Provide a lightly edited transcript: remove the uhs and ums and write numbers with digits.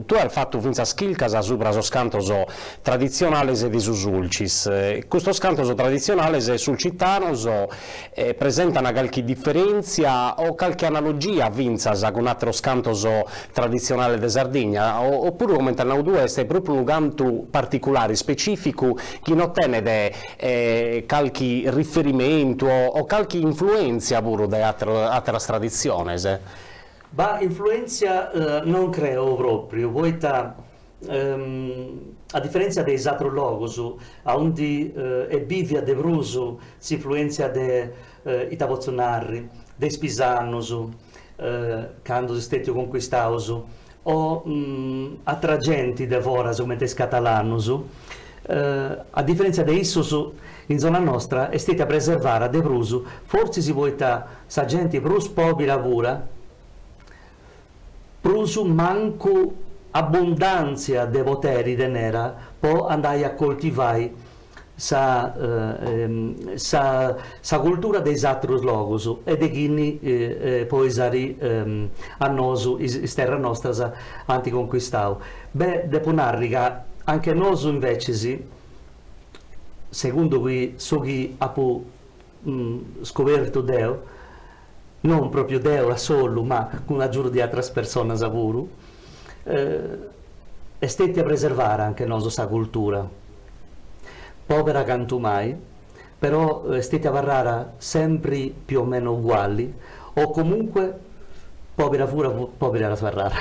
Tue as fatu fintzas chircas subra sos cantos traditzionales de su Sulcis. Custos cantos traditzionales sulcitanos presentan calchi diferèntzia o calchi analogia fintzas cun àteros cantos traditzionales de Sardigna o puru, comente as nau tue, est pròpriu unu cantu particulare, ispecìficu, chi no tenet calchi riferimentu o calchi influèntzia puru dae àteras traditziones? Bah, influèntzia non creo pròpriu, poita A diferèntzia de is atrus logus aundi est bìvia de prus s'influèntzia de, ita potzu narri, de is pisanus, candu seus stètius concuistaus, o atra genti de foras cumenti is catalanus, a diferèntzia de issus in zona nostra est stètia preservada de prus, fortzis poita sa genti prus pòbira pura, Prus mancu abbundàntzia de poteri tenera po andai a coltivai sa sa sa cultura de is atrus logus e de chini poi sari a nosu is terras nostras ant conquistau. Beh, depu narri ca anche nosu invecis, segundu chi su chi apu scobertu deu, non propriu deu a solu ma cun agiudu de atras personas puru, est stetia preservada anche nosu sa cultura, pobera cantu mai, però est stetia abarrada sempri più o meno uguali o comunque pobera pura pobera est abarrada.